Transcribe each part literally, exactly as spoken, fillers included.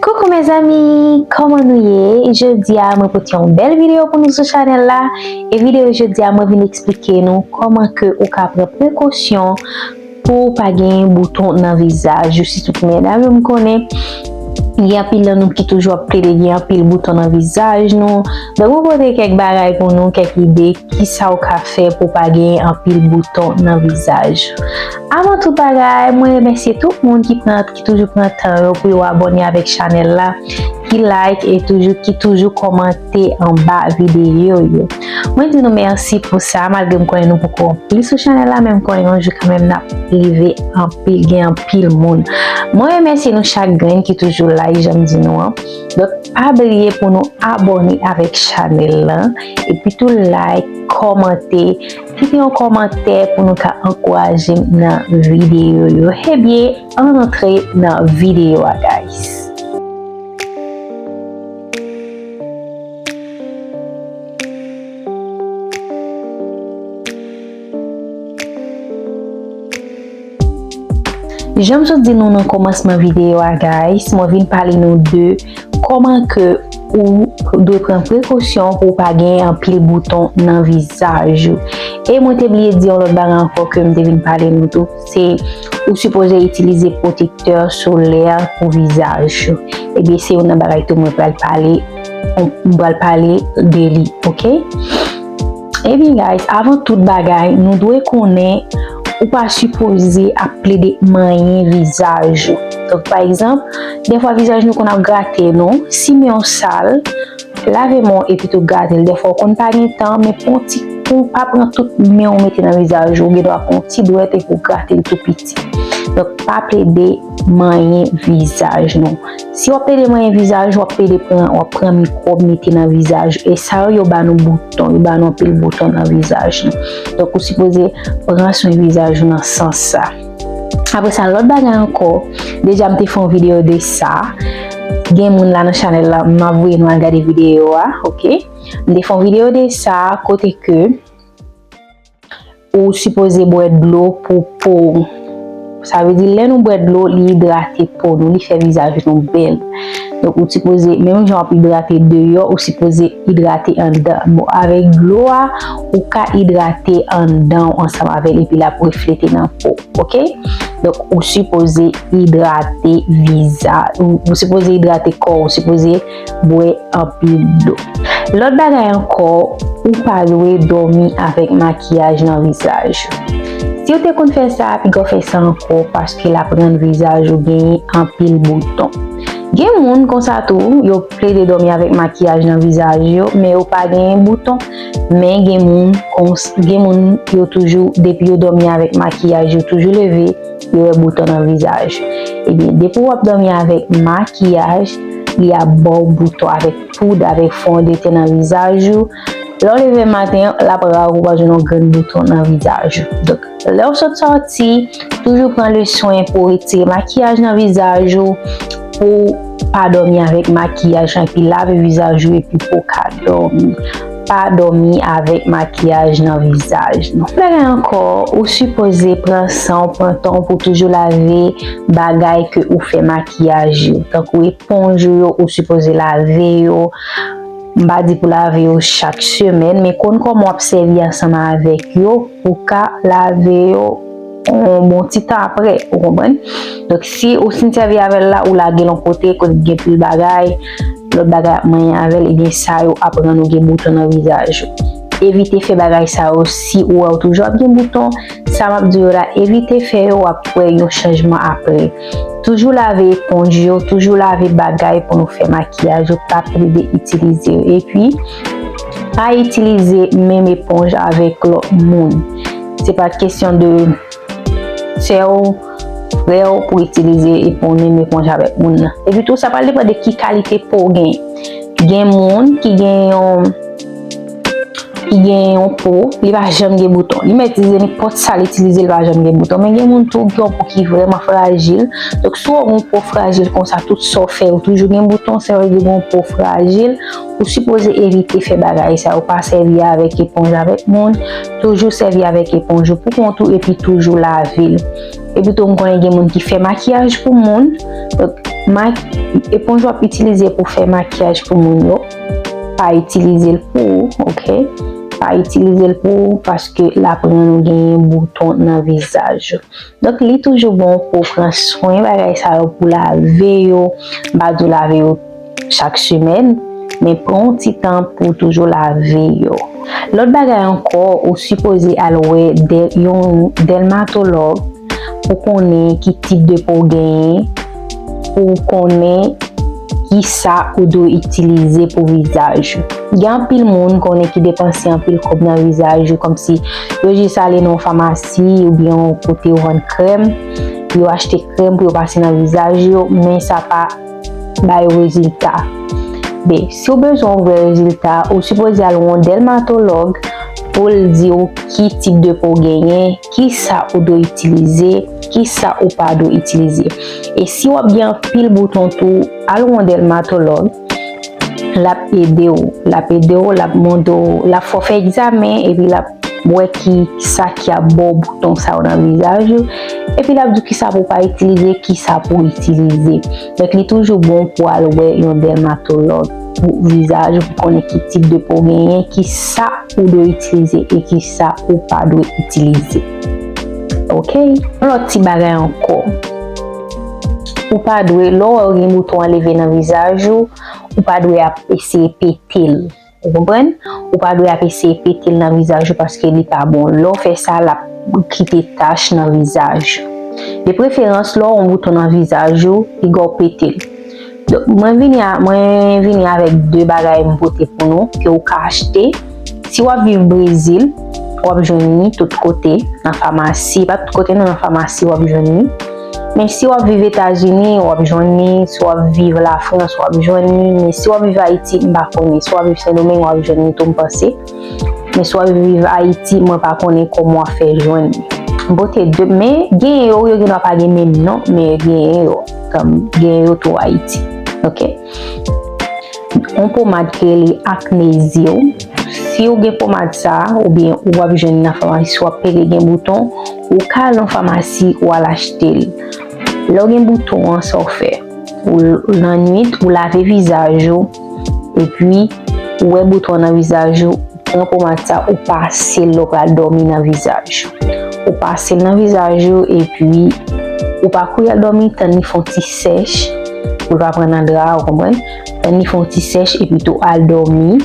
Coucou mes amis, kòman nou ye? Jodi a mwen pote yon bèl videyo pou nou sou chanèl la. E videyo jodi a mwen vin eksplike nou kòman ke ou ka pran prekosyon pou w pa gen bouton nan vizaj ou, sitou pou medam yo. M konnen gen anpil nan nou ki toujou ap plede gen anpil bouton nan vizaj nou. Donk mwen pote kèk bagay pou nou, kèk ide kisa w ka fè pou w pa gen anpil bouton nan vizaj. Avan tout bagay, mwen remèsye tout moun ki pran, ki toujou pran tan yo pou yo abòne avèk chanèl la, ki like e toujou, ki toujou kòmante anba videyo yo. Mwen di nou mèsi pou sa, malgre m konnen nou poko anpil sou chanèl la, men m konnen yon jou kanmenm n ap rive anpil, gen anpil moun. Mwen remèsye nou chak grenn ki toujou la, jan m di nou an. Donk, pa bliye pou nou abòne avèk chanèl la, epi tou like, kòmante, kite yon kòmantè pou nou ka ankouraje m nan videyo yo. Ebyen, ann antre nan videyo a, guys. Jan m sot di nou nan kòmansman videyo a, guys, mwen vin pale nou de kòman ke ou dwe pran prekosyon pou w pa gen anpil bouton nan vizaj ou. E mwen te bliye di yon lòt bagay ankò ke m te vin pale nou tou, se ou sipoze itilize pwotektè solè pou vizaj ou. Ebyen, se youn nan bagay tou mwen pral pale, mwen pral pale de li, oke? Ebyen, guys, avan tout bagay, nou dwe konnen ou pa sipoze ap plede manyen vizaj ou. Donk, pa egzanp, dèfwa vizaj nou konn ap grate nou, si men w sal, lave men w epi tou grate l. Dèfwa w konn pa gen tan, men pran ti, pou pa pran tout men w mete nan vizaj ou, ou gen dwa pran yon ti dwèt epi w grate l tou piti. Donk, pa plede manyen vizaj nou. Si w ap plede manyen vizaj, w ap plede pran, w ap pran mikwòb mete nan vizaj. E sa yo, yo ba nou bouton, yo ba nou anpil bouton nan vizaj nou. Donk, ou sipoze pran swen vizaj ou nan sans sa. Apre sa, lòt bagay ankò, deja m te fè yon videyo de sa. Gen moun la nan chanèl la, m ap voye nou al gade videyo a, oke? M te fè yon videyo de sa, kote ke ou sipoze bwè dlo pou po w. Sa vle di, lè nou bwè dlo, li idrate po nou, li fè vizaj nou bèl. Donk, ou sipoze, menm jan w ap idrate deyò, ou sipoze idrate anndan. Bon, avèk dlo a, ou ka idrate anndan w ansanm avè l, epi l ap reflete nan po w, oke? Donk, ou sipoze idrate vizaj, ou, ou sipoze idrate kò w, ou sipoze bwè anpil dlo. Lòt bagay ankò, ou pa dwe dòmi avèk makiyaj nan vizaj ou. Si w te konn fè sa, piga w fè sa ankò, paske l ap rann vizaj ou genyen anpil bouton. Gen moun konsa tou, yo plede dòmi avèk makiyaj nan vizaj yo, men yo pa genyen bouton. Men gen moun kons-, gen moun yo toujou, depi yo dòmi avèk makiyaj, yo toujou leve, yo wè bouton nan vizaj. Ebyen, depi w ap dòmi avèk makiyaj, li ap ba w bouton avèk poud, avèk fondeten nan vizaj ou. Lè w leve maten an, l ap ra ou pa jwenn yon grenn bouton nan vizaj ou. Donk, lè w sot sòti, toujou pran le swen pou w retire makiyaj nan vizaj ou, pou w pa dòmi avèk makiyaj lan, epi lave vizaj ou, epi pou w ka dòmi. Pa dòmi avèk makiyaj nan vizaj nou. Bagay ankò, ou sipoze pran san w, pran tan w pou toujou lave bagay ke ou fè makiyaj yo. Tankou eponj ou yo, ou sipoze lave yo. M pa di pou lave yo chak semèn, men konn kòman w ap sèvi ansanm avèk yo pou w ka lave yo yon bon ti tan apre, ou konprann? Donk, si ou fin sèvi avè l la, ou lage l yon kote, kote gen pil bagay, lòt bagay ap manyen avè l, ebyen sa yo ap rann ou gen bouton nan vizaj ou. Evite fè bagay sa yo si ou wè w toujou ap gen bouton. Sa m ap di yo la, evite fè yo, w ap wè yon chanjman apre. Toujou lave eponj yo, toujou lave bagay pou nou fè makiyaj yo, pa plede itilize yo. Epi, pa itilize menm eponj avèk lòt moun. Se pa kesyon de sè w, frè w pou itilize eponj, menm eponj avèk moun nan. Epi tou, sa pral depann de ki kalite po w gen. Gen moun ki gen yon, ki gen yon po, li pa janm gen bouton. Li mèt itilize nenpòt sa l itilize, li pa janm gen bouton. Men gen moun tou ki gen yon po ki vrèman frajil. Donk, si w gen yon po frajil konsa, tout sa w fè, ou toujou gen bouton, sa vle di w gen yon po frajil. Ou sipoze evite fè bagay sa yo, pa sèvi avèk eponj avèk moun, toujou sèvi avèk eponj ou pou kont ou epi toujou lave l. Epi tou, m konnen gen moun ki fè makiyaj pou moun. Donk, ma- eponj w ap itilize pou fè makiyaj pou moun yo, pa itilize l pou ou, oke? Pa itilize l pou ou, paske l ap rann ou genyen bouton nan vizaj ou. Donk, li toujou bon pou w pran swen bagay sa yo, pou lave yo. M pa di w lave yo chak semèn, men pran yon ti tan pou w toujou lave yo. Lòt bagay ankò, ou sipoze al wè dè- yon dèmatològ pou konnen ki tip de po w genyen, pou w konnen ki sa ou dwe itilize pou vizaj ou. Gen anpil moun konnen ki depanse anpil kòb nan vizaj yo, kòmsi yo jis ale nan yon famasi oubyen yon kote yo vann krèm, yo achte krèm pou yo pase nan vizaj yo, men sa pa bay rezilta. Men, si w bezwen yon vrè rezilta, ou sipoze al wè yon dèmatològ pou l di w ki tip de po w genyen, ki sa ou dwe itilize, ki sa ou pa dwe itilize. E si w ap gen anpil bouton tou, al wè yon dèmatològ, l ap ede w, l ap ede w, l ap montre w, l ap fè w fè egzamen, epi l ap wè ki sa ki ap ba w bouton sa yo nan vizaj ou, epi l ap di w ki sa pou w pa itilize, ki sa pou w itilize. Donk, li toujou bon pou w al wè yon dèmatològ pou vizaj ou, pou konnen ki tip de po w genyen, ki sa ou dwe itilize e ki sa ou pa dwe itilize. Oke? Yon lòt ti bagay ankò. Ou pa dwe, lè w wè w gen bouton an leve nan vizaj ou, ou pa dwe ap eseye pete l. Ou konprann? Ou pa dwe ap eseye pete l nan vizaj ou paske li pa bon. Lè w fè sa, l ap kite tach nan vizaj ou. De preferans, lè w wè yon bouton nan vizaj ou, piga w pete l. Donk, mwen vini a, mwen vini avèk de bagay m pote pou nou, ke ou ka achte. Si w ap viv Brezil, w ap jwenn li tout kote, nan famasi. Pa tout kote non, nan famasi w ap jwenn li. Men si w ap viv Etazini, w ap jwenn li. Si w ap viv Lafrans, w ap jwenn li. Men si w ap viv Ayiti, m pa konnen. Si w ap viv Sendomeng, w ap jwenn li tou, m panse. Men si w ap viv Ayiti, mwen pa konnen kòman w ap fè jwenn li. M pote de, men genyen yo, yo gendwa pa gen menm non, men genyen yo. Kòm genyen yo tou Ayiti. Oke? Yon pomad ki rele Acnesil. Si w gen pomad sa, oubyen w ap jwenn nan famasi, w ap pede gen bouton, ou ka al nan famasi, w al achte l. Lè w gen bouton an, sa w fè? Ou, lannwit, ou lave vizaj ou, epi ou wè bouton an nan vizaj ou, pran pomad sa, ou pase l lè w pral dòmi nan vizaj ou. Ou pase l nan vizaj ou, epi ou pa kouri al dòmi, tann li fè yon ti sèch, pou l pa pran nan dra, ou konprann? Tann li fè yon ti sèch, epi tou al dòmi.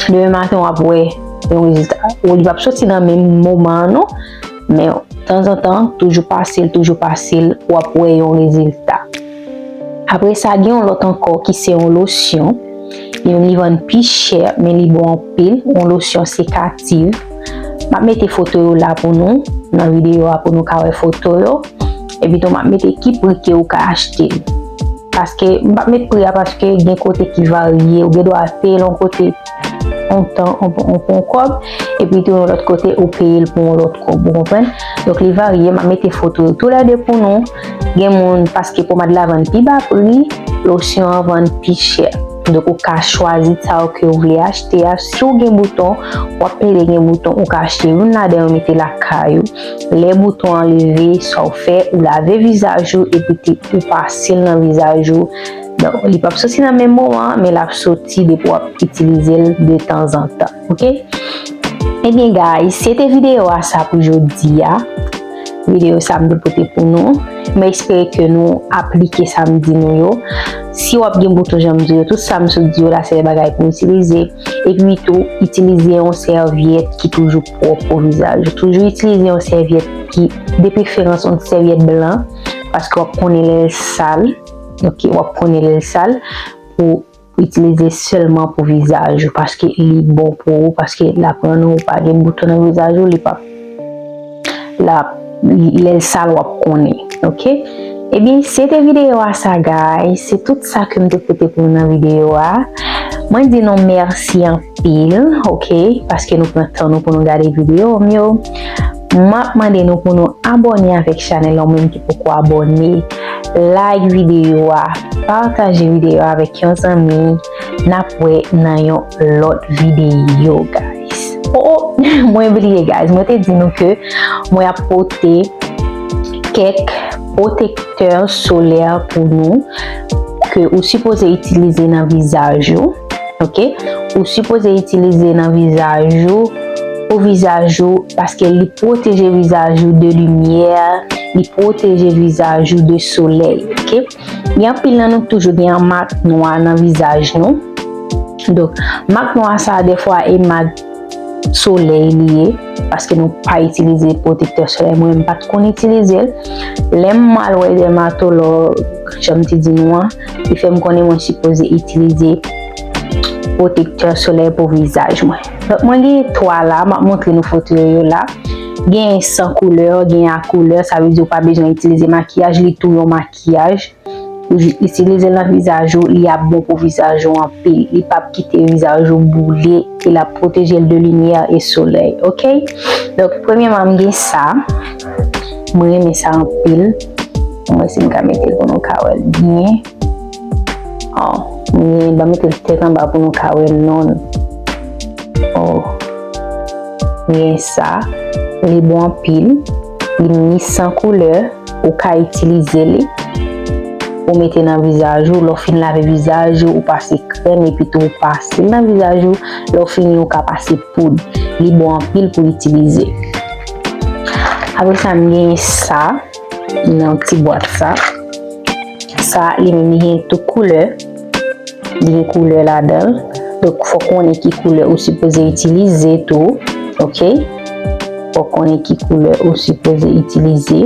Demen maten, w ap wè yon rezilta. Ou li p ap soti nan menm moman an, non. Men, tanzantan, toujou pase l, toujou pase l, w ap wè yon rezilta. Apre sa, gen yon lòt ankò ki se yon losyon. Li menm li vann pi chè, men li bon anpil. Yon losyon sekativ. M ap mete foto yo la pou nou, nan videyo a pou nou ka wè foto yo. Epi tou, m ap mete ki pri ke ou ka achte l. Paske, m p ap met pri a paske gen kote ki varye. Ou gen dwa peye l yon kote yon tan, yon, yon, yon kòb, epi tou yon lòt kote ou peye l pou yon lòt kòb, ou konprann? Donk, li varye, m ap mete foto yo toulède pou nou. Gen moun, paske pomad la vann pi ba pri, losyon an vann pi chè. Donk, ou ka chwazi sa w ke w vle achte a. Si w gen bouton, w ap pede gen bouton, ou ka achte youn ladan yo mete lakay ou. Lè bouton an leve, sa w fè, ou lave vizaj ou, epi te, ou pase l nan vizaj ou. Donk, li p ap soti nan menm moman an, men l ap soti depi w ap itilize l de tanzantan, oke? Ebyen, guys, se te videyo a sa pou jodi a. Videyo sa m te pote pou nou. M espere ke nou aplike sa m di nou yo. Si w ap gen bouton, jan m di yo, tout sa m sot di yo la, se de bagay pou n itilize. Epi tou, itilize yon sèvyèt ki toujou pwòp pou vizaj ou. Toujou itilize yon sèvyèt ki, de preferans, yon sèvyèt blan, paske w ap konnen lè l sal. Oke, w ap konnen lè l sal pou itilize sèlman pou vizaj ou, paske li bon pou ou, paske l ap rann ou pa gen bouton nan vizaj ou, li p ap, l ap, lè l sal w ap konnen, oke? Ebyen, se te videyo a sa, guys. Se tout sa ke m te pote pou nou nan videyo a. Mwen di nou mèsi anpil, oke? Paske nou pran tan nou pou nou gade videyo m yo. M ap mande nou pou nou abòne avèk chanèl la, ou menm ki poko abòne. Like videyo a, pataje videyo a avèk yon zanmi. N ap wè nan yon lòt videyo, guys. Oh, oh, mwen bliye, guys. Mwen te di nou ke mwen ap pote kèk pwotektè solè pou nou ke ou sipoze itilize nan vizaj ou. Ok? Ou sipoze itilize nan vizaj ou, pou vizaj ou, paske li pwoteje vizaj ou de limyè, li pwoteje vizaj ou de solèy. Ok? Gen anpil nan nou toujou gen yon mak nwa nan vizaj nou. Donk, mak nwa sa a, defwa, e mak solèy li ye, paske nou pa itilize pwotektè solèy. Mwen menm, m pa t konn itilize l. Lè m al wè dèmatològ, jan m te di nou an, li fè m konnen mwen sipoze itilize pwotektè solèy pou vizaj mwen. Donk, mwen gen twa la, m ap montre nou foto yo la. Gen san koulè, gen a koulè, sa vle di ou pa bezwen itilize makiyaj, li tou yon makiyaj. Ou jis itilize l nan vizaj ou, li ap bon pou vizaj ou anpil. Li p ap kite vizaj ou boule e l ap pwoteje l de limyè e solèy, ok? Donk, premyèman, m gen sa. Mwen renmen sa anpil. Mwen si m ka mete l pou nou ka wè l byen. Oh, m gen, ban m mete l tèt anba pou nou ka wè non l. Oh, m gen sa. Li bon anpil. Li mi san koulè. Ou ka itilize li. Ou mete nan vizaj ou. Lè w fin lave vizaj ou, ou pase krèm epi tou ou pase l nan vizaj ou. Lè w fini, ou ka pase poud. Li bon anpil pou itilize. Apre sa, m gen sa nan ti bwat sa. Sa, li menm, li gen tout koulè. Li gen koulè ladan l. Donk, fò w konnen ki koulè ou sipoze itilize tou. Ok? Fò w konnen ki koulè ou sipoze itilize.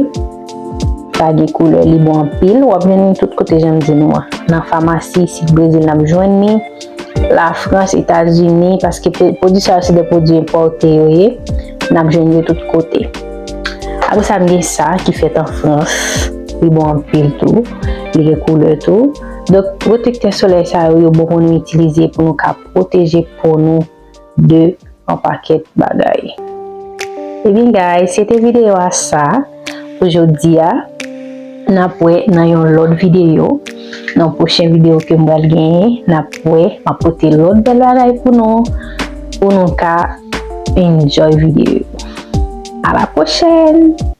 Sa gen koulè, li bon anpil. W ap jwenn li tout kote, jan m di nou an. Nan famasi, isit Brezil, n ap jwenn li. Lafrans, Etazini, paske pe-, pwodui sa yo se de pwodui enpòte yo ye. N ap jwenn yo tout kote. Apre sa, m gen sa ki fèt an Frans. Li bon anpil tou. Li gen koulè tou. Donk, pwotektè solèy sa yo, yo bon pou nou itilize pou nou ka pwoteje po nou de yon pakèt bagay. Ebyen, guys, se te videyo a sa pou jodi a. N ap wè nan yon lòt videyo. Nan pwochen videyo ke m pral genyen, n ap wè, m ap pote lòt bèl bagay pou nou, pou nou ka enjoy videyo. A la pwochèn!